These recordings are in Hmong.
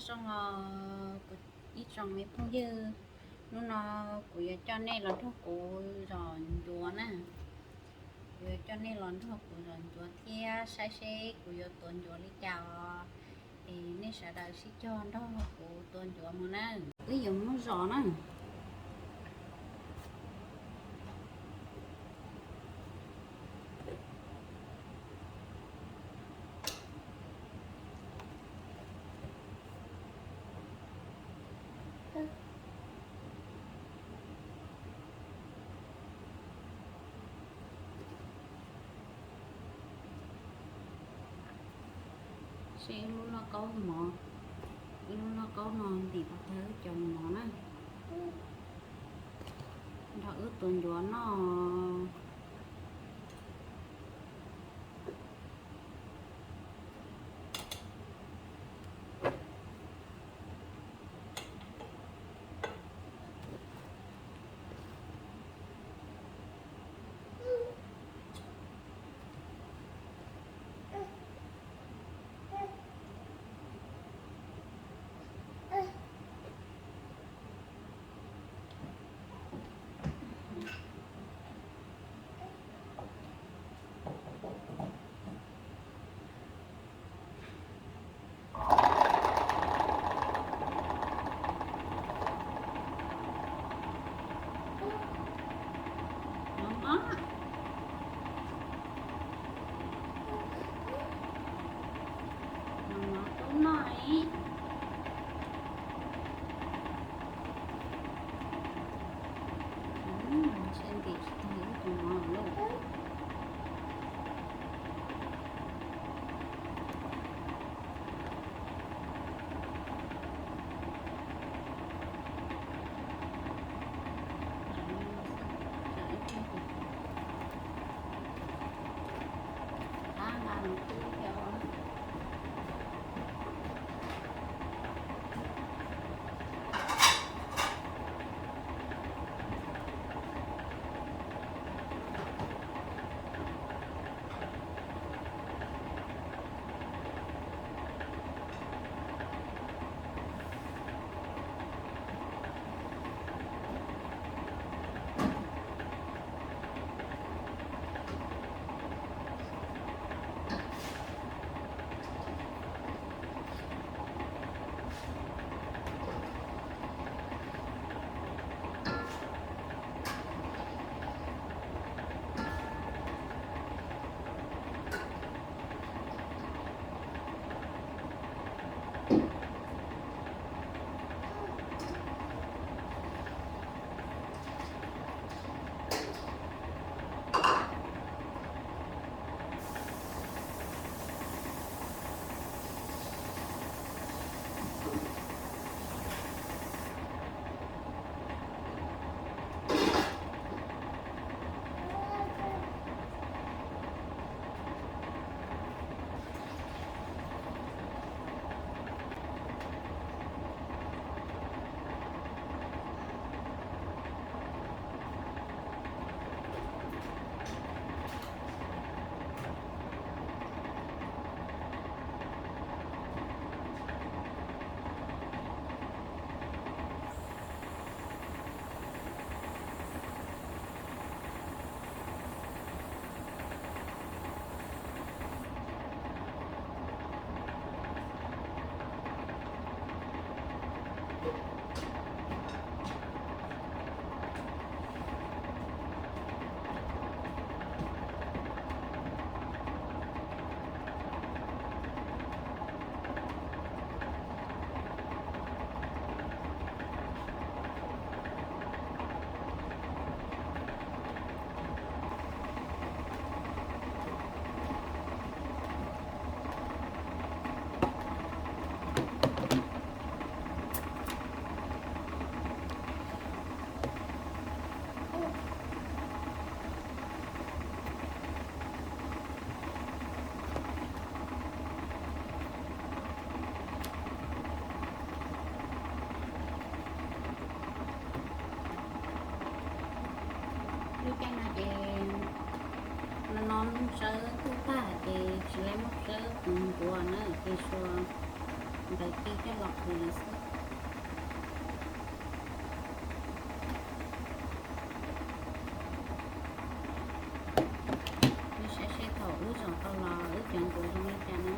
Zoo os kuv ib tsoom me phooj ywg, hnub no kuv yuav coj nej los nrog kuv zom ncuav na. Kuv yuav coj nej los nrog kuv zom ncuav thiab saib seb kuv yuav tuav ncuav li cas os. Es nej sawv daws sib cog nrog kuv tuav ncuav mus na. Wb yuav muab zom na. Seb ib lub lauj kaub mov, ib lub lauj kaub no ntim tau tag cov mov na, nrog wb tuav ncuav noj. Mov tub noj ib. Ntshe ntim tsis tag ib qho mov lawm. Lub caij no ces no no sawv tuaj tag ces tsis laj muab sawv ntuav na ces suav ntawd Coj los qhwv lawm xwb. Wb saib seb thaum wb zom tau los wb cov ncuav zoo li cas na.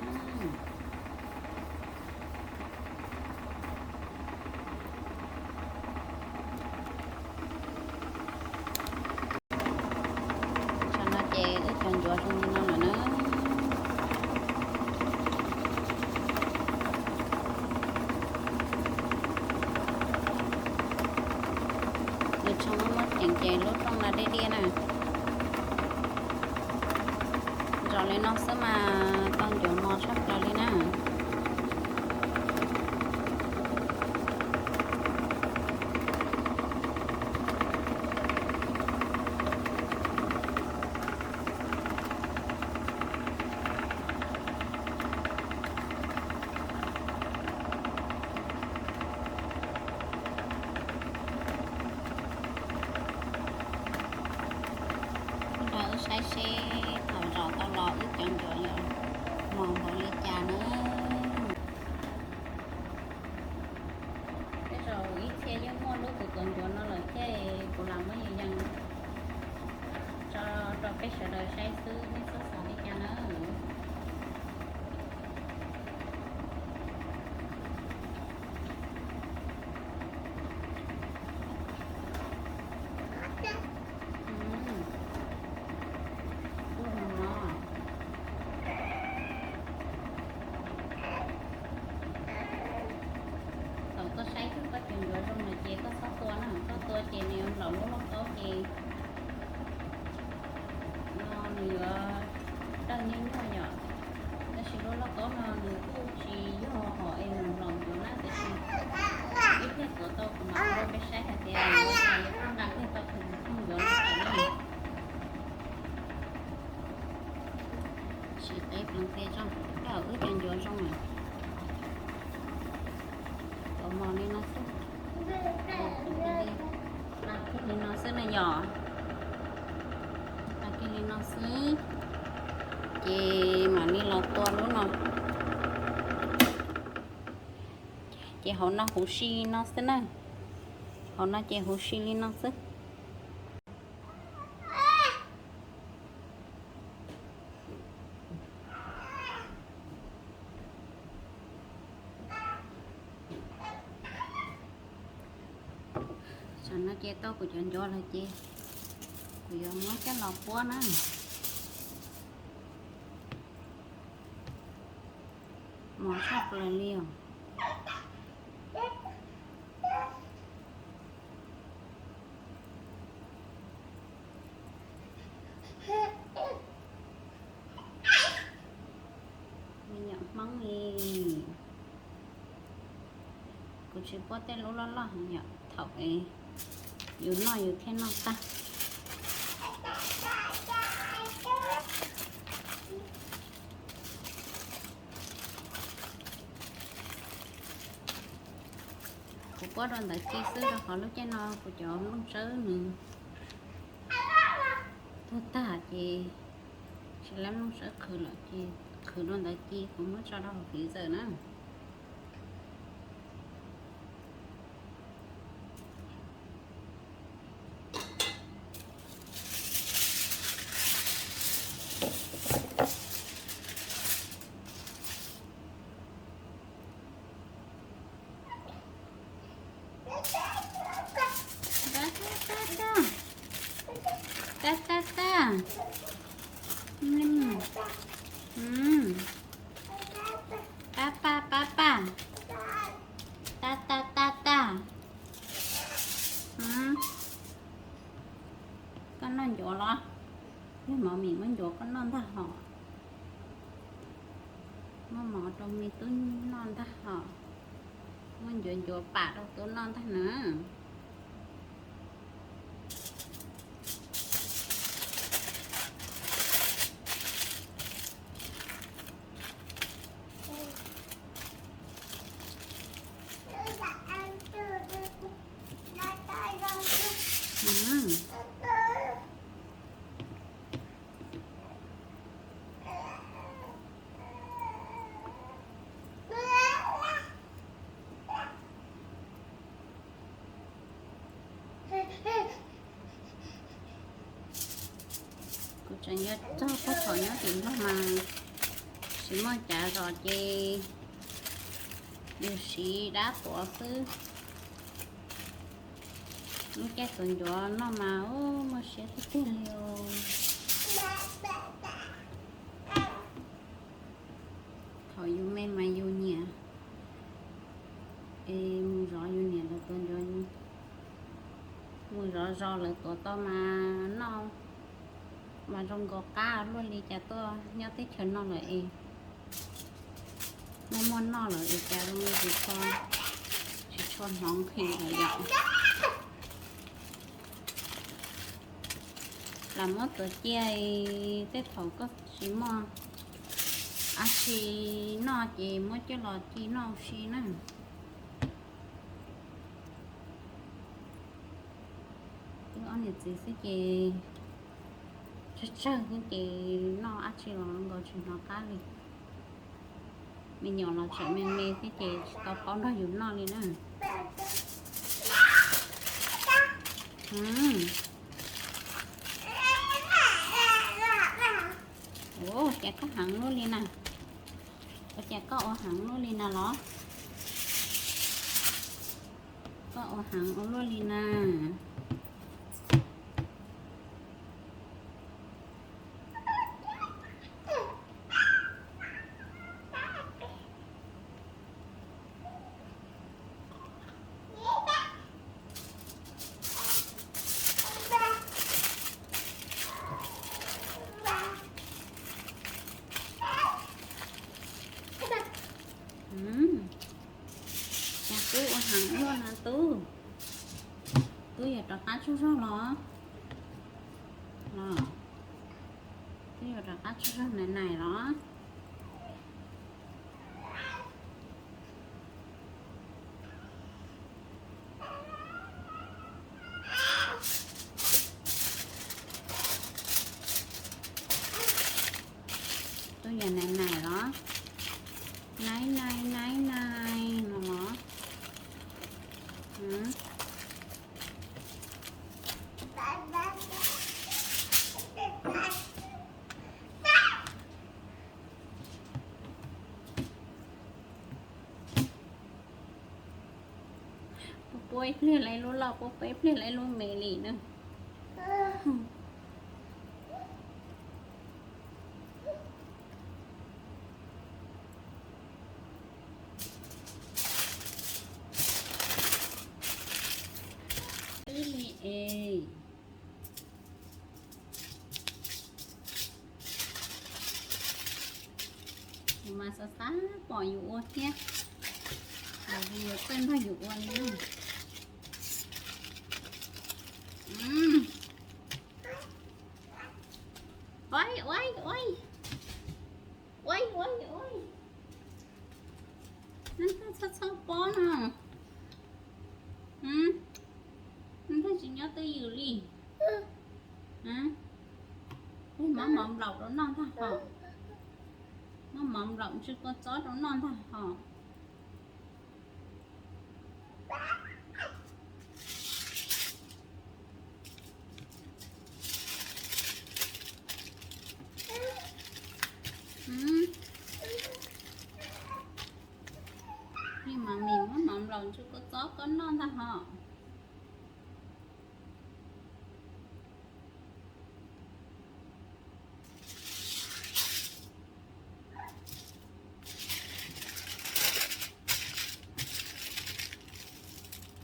Tam no ces wb cov ncuav zoo li no lawm na. Nws tshee muab muab theem ces lub rooj no deb diaj na. Zom li no xwb mas tau ncuav mos tshaj plaws li na. Ua rau wb saib seb thaum zom tau los wb cov ncuav yuav mos npaum li cas na. Tej zaum ib txhia yeej muaj lub tus cov ncuav no lawm thiab, kuv lam muab yees yees tso rau peb sawv daws saib xwb, nej txhob xav li cas na. Thaum koj saib koj cov ncuav zoo lawm ces koj txhob tua na, koj tua ces nws yuav nplaum lub lauj kaub ces no nws yuav dawb nyuaj nyuaj yom. Tab sis lub lauj kaub no nws kuj tsis yog hom es nws nplaum ncuav na, tiam sis ib pliag tuav tau kuv mam ua rau peb saib hais tias yuav nqa kiag tau tus thooj ncuav no tawm na. Sim qev pleev tes tso, tej zaum wb cov ncuav zoo lawm. Tuav mos li no xwb. Li no xwb na yom. Li no xwb. Ces mam li los tua lub no. Ces hauv no huv si no xwb na. Hauv no ces huv si li no xwb. Tam no ces tau kuv cov ncuav lawm ces kuv yuav muab coj los puab na. Mos tshaj plaws li os. Me nyuam Hmoob li, kuv tsis puab tej lub loj loj yom, thaum yus noj yus thiaj noj tag. Kuv puab dua ntawv ci xwb rau qhov lub caij no kuv cov nplooj tsawb nws tuag tag ces tsis lab nplooj tsawb qhwv lawm ces qhwv dua ntawv ci kuv muab tso rau hauv freezer na. Tab tab tab. Pab pab pab pab. Tab tab tab tab. Koj noj ncuav los? Yog mov mim muab ncuav koj noj ntag hos. Muab mov rau me tub noj ntag hos. Muab ncuav ncuav pam rau tub noj ntag na. Tseem yuav txog pab thaum nyob tim Nplog mas tsis muaj cav zos ces yus siv dab tuav xwb. Lub caij tuav ncuav noj mas muaj siab tiag tiag li os. Thaum yus me mas yus niam es mus zov yus niam lawv tuav ncuav, mus zov zos lawv tuav tau mas noj mas zoo nkaus qab luaj li cas tuaj nyob teb chaws no lawm es muaj muaj noj lawm es cas zoo li tsis tshua, tsis tshua hnov nqhis lawm yom. Lam muab tuav cia, tej thaum koj tsis muaj dab tsi noj ces muab coj los ci noj ua si na. Wb ob niam txiv xwb ces tsawg tsawg xwb ces noj dab tsi los nkaus tsis hnov qab li. Me nyuam los tseem me me xwb ces tsis tau paub nrog yus noj li na. Ua cas koj heev luaj li na? Ua cas koj ua heev luaj li na los? Koj ua heev ua luaj li na. Cas tub ua heev luaj na tub? Tub yuav rov qab tsaug zog los? Los tub yuav rov qab tsaug zog nais nais los? Tub yuav nais nais los? Nais nais nais nais no los? Puab ib pliag lawv lub loj, puab peb pliag lawv lub me li na. Wb li es. Kuv mas xav xav pom yus ua thiab, los yus txawj nrog yus ua li na. Ua ua ua ua ua, neeg txhob txhob pob no, neeg tsis nyob twj ywm li. Muab mov nplaum rau noj ntag hos, muab mov nplaum ntsw kua txob rau noj ntag hos. Li mas mis muab mov nplaum ntsw kua txob koj noj ntag hos.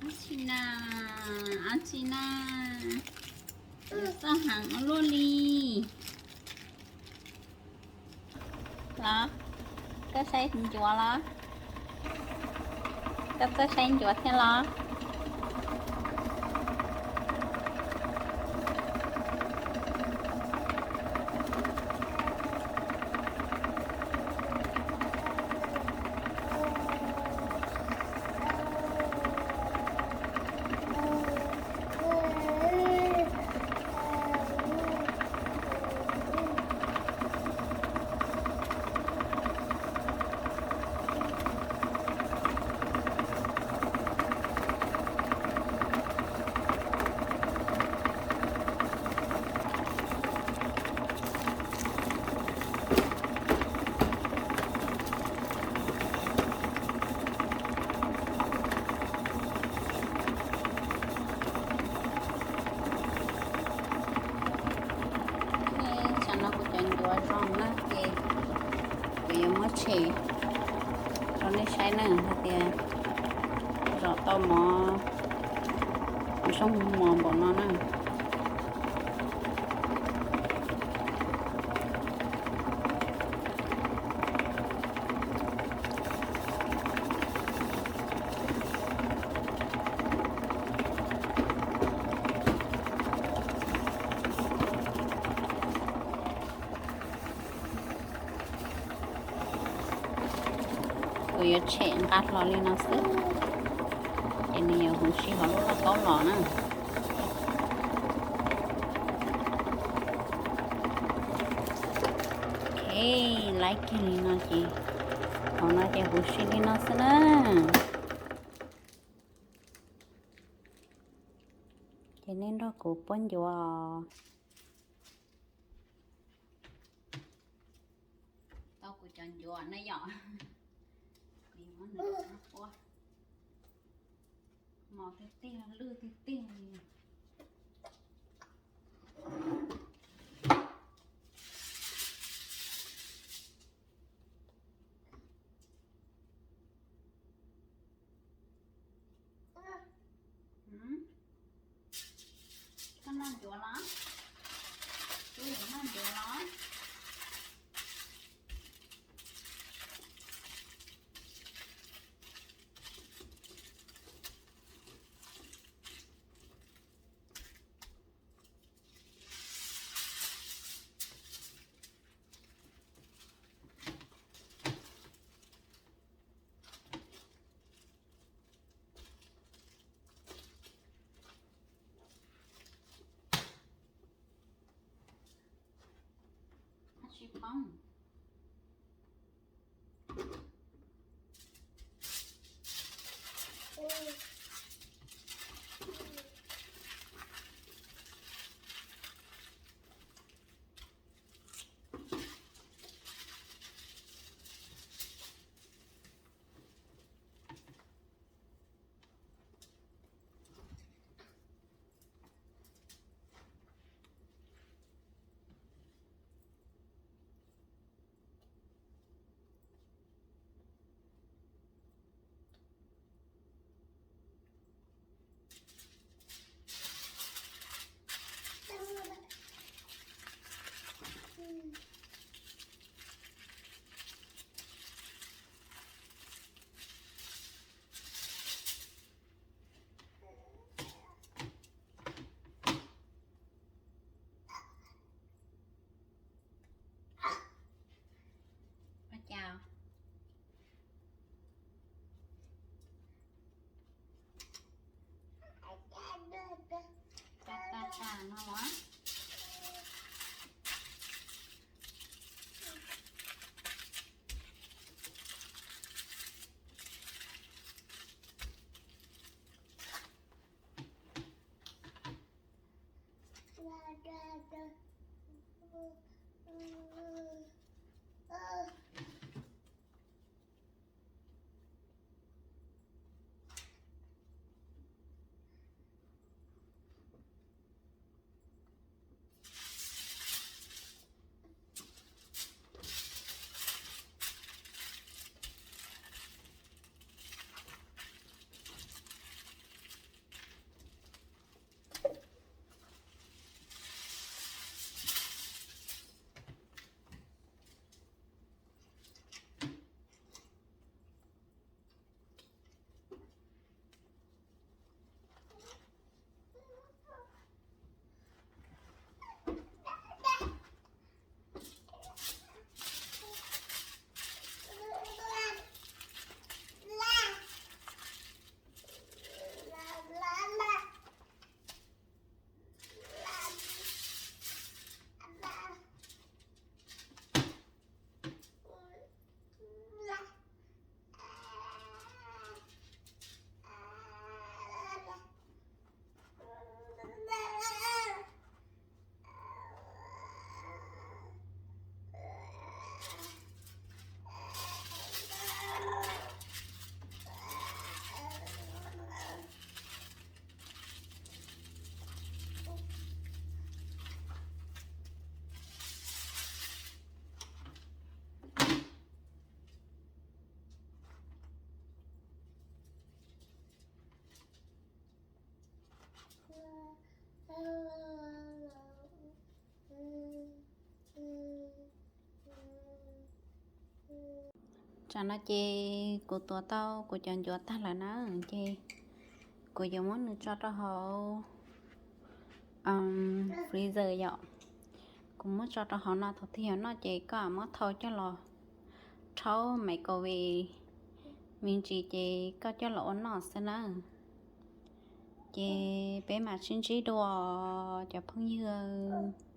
Ab tsi na, ab tsi na, yuav txawj heev ua luaj li. Los, koj saib ncuav los? Koj txawj saib ncuav thiab los? Hais tias zom tau mov, mov soob mov npaum no na. Kuv yuav tshem nqa hlo li no xwb, ces nws yuav huv si hauv lub lauj kaub los na. Ok, laiv kiag li no ces, hauv no ces huv si li no xwb na. Ces nej nrog kuv puab ncuav. Tau kuv cov ncuav na yom. Kuv muab nws puab. Mos tiag tiag, lwj tiag tiag li. Koj noj ncuav los? Koj noj ncuav los? Tsis poob. Ua cas? Ta ta ta no los. Tsam no ces kuv tuav tau kuv cov ncuav tag lawm na, ces kuv yuav muab nws tso rau hauv freezer yom. Kuv muab tso rau hauv no, thaum twg yog noj ces koj muab thau coj los rhaub microwave me ntsis ces koj coj los ua noj xwb na. Ces peb mam sib ntsib dua cov phooj ywg.